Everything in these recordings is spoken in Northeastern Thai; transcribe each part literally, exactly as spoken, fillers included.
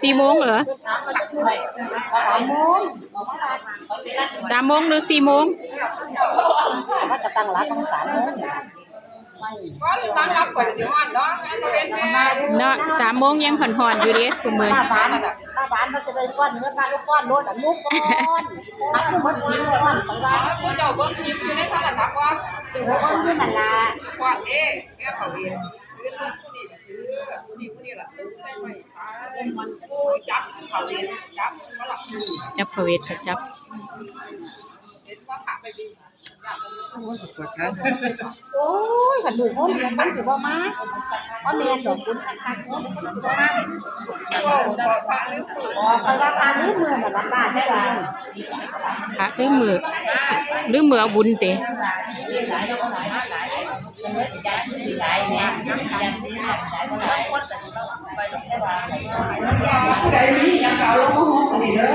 สี่โมงเหรอ สามโมง สามโมงหรือสี่โมง ว่าจะตั้งหลักตั้งสามโมง ก็ตั้งรับก่อนสิฮอดเนาะ เนาะ สามโมงยังฮ้อนๆอยู่เด้ คุมื้อ ตาบานตาบานมันจะได้ฟ้อนเฮือนมาก็ฟ้อนโลด อันหมู่ฟ้อน พัดอยู่หมดปีเลย มันไปว่า ผู้เจ้าเบิ่งคลิปอยู่ในโทรศัพท์บ่ เบิ่งอยู่นั่นล่ะ ฟ้อนเด้ แม่เขาเอง ผู้นี้ล่ะ ผู้จับเขาเอง จับมาละ จับพระเวทค่ะ จับ โอ้ย คันลูกเขาเรียนมันสิบ่มา บ่แม่นดอกบุญคักๆ เนาะ บ่มา อ๋อ เพราะว่าพาลืมมื้อน่ะล่ะป้า จักว่า พระลืมมื้อ ลืมมื้อเอาบุญติ ผู้ใดมีหยังก็เอาลงมาห่มอันนี้เด้อ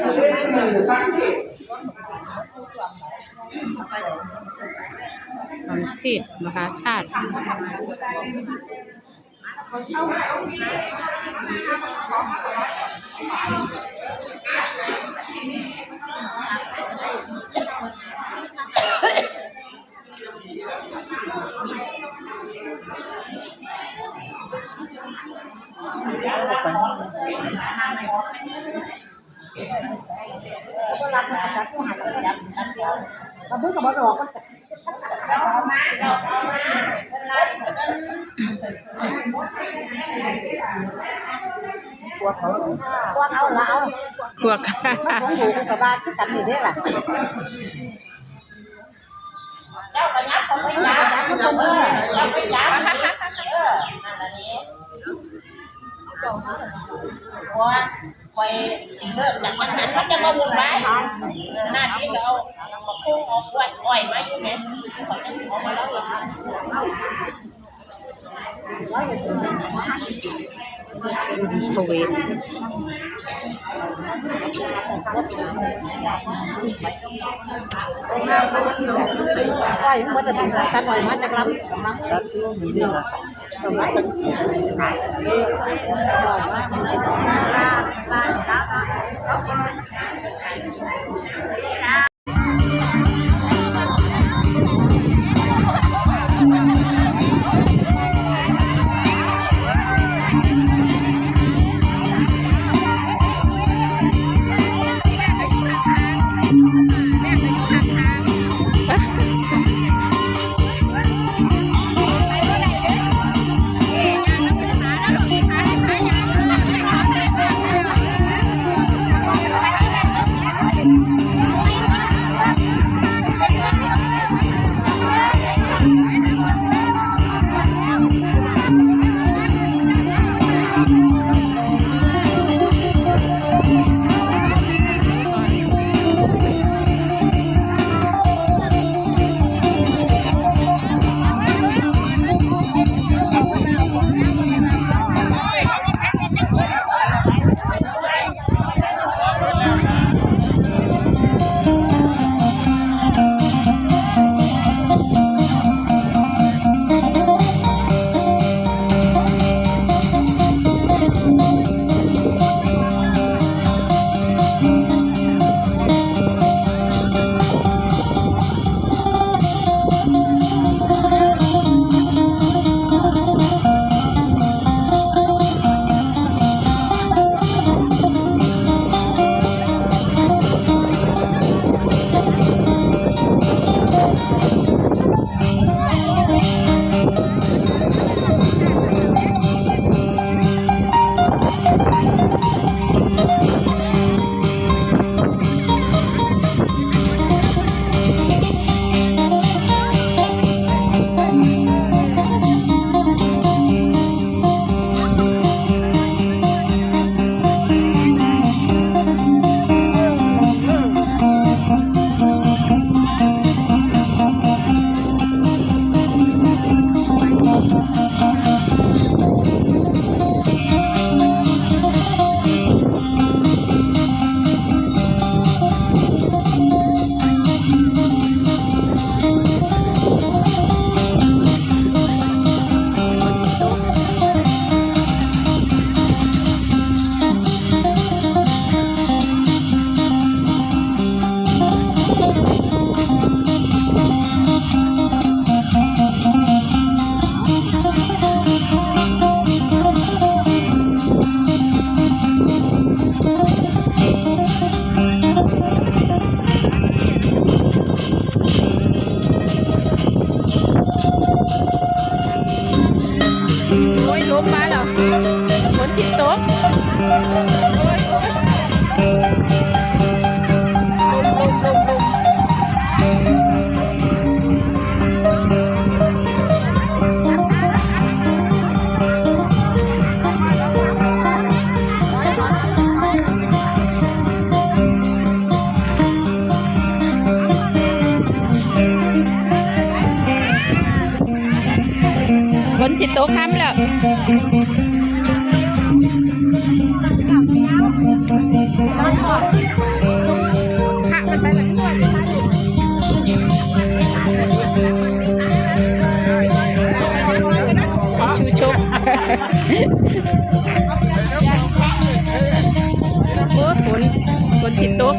เออ เออ ฟังสิ สมเด็จมหาชาติ ก็บ่รับมันก็จับผู้หันก็จับจับเดียว กระเบื้องก็บ่ดอก มันก็ พวกเขา พวกเอาละเอา พวก มันของหมูก็บาดคือกันนี่เด้อล่ะ เจ้าก็ยับเข้าไปจับ เจ้าไปจับ เออ นั่นล่ะนี่ เพราะว่าข่อยเลิกจากวันนั้น มันจะมาวุ่นวาย เออ หน้าที่ก็เอาบักฮุ่ง เอากล้วย อ้อยมาอยู่แหม ข่อยจะเอามาแล้ว พระเวท อ้อยมันเบิดแล้ว ตัดอ้อยมาจากลำ ตัดอยู่นี่แหละ ฝนสิตกค่ำแล้ว ชูชก โอ้ ฝน ฝนสิตก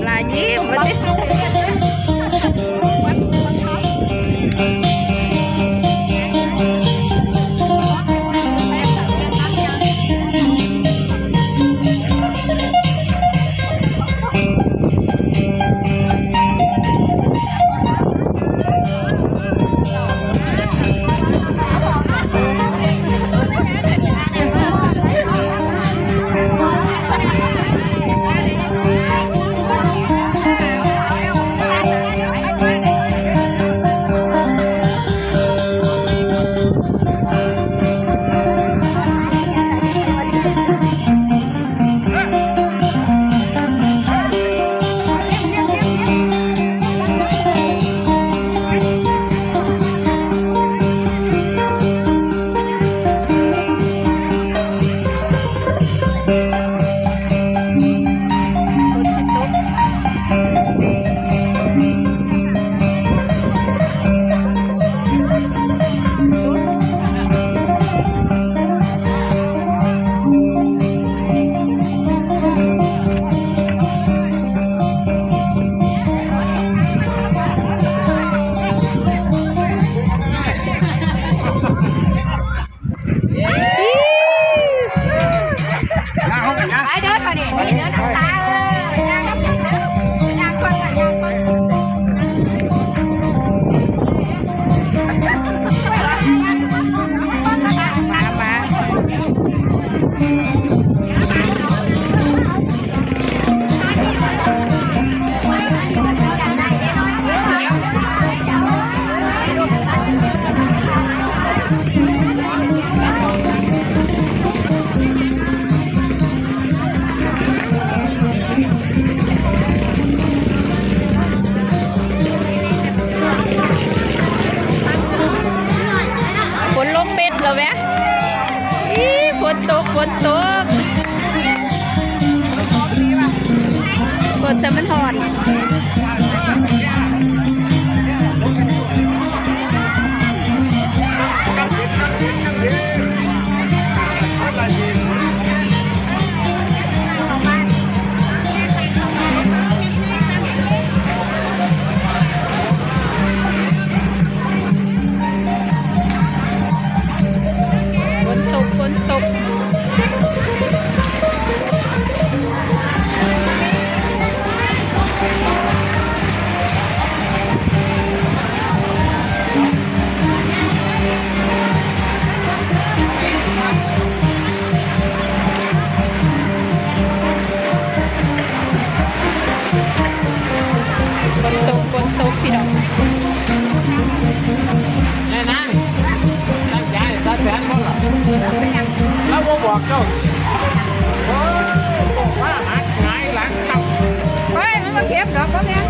ลายิ้มมาสิ ไปเดินมาดิ นี่เดินตามตา เออ ย่างคนละ ย่างคนละ มา มา ฝนลงเม็ดแล้วแหม อี๋ ฝนตก ฝนตก ฝนจะมันฮ้อน ฝนตก ฝนตก โอ้ ว่าหักหงายหลังตับ เฮ้ย มันบ่เจ็บดอก บ่แม่น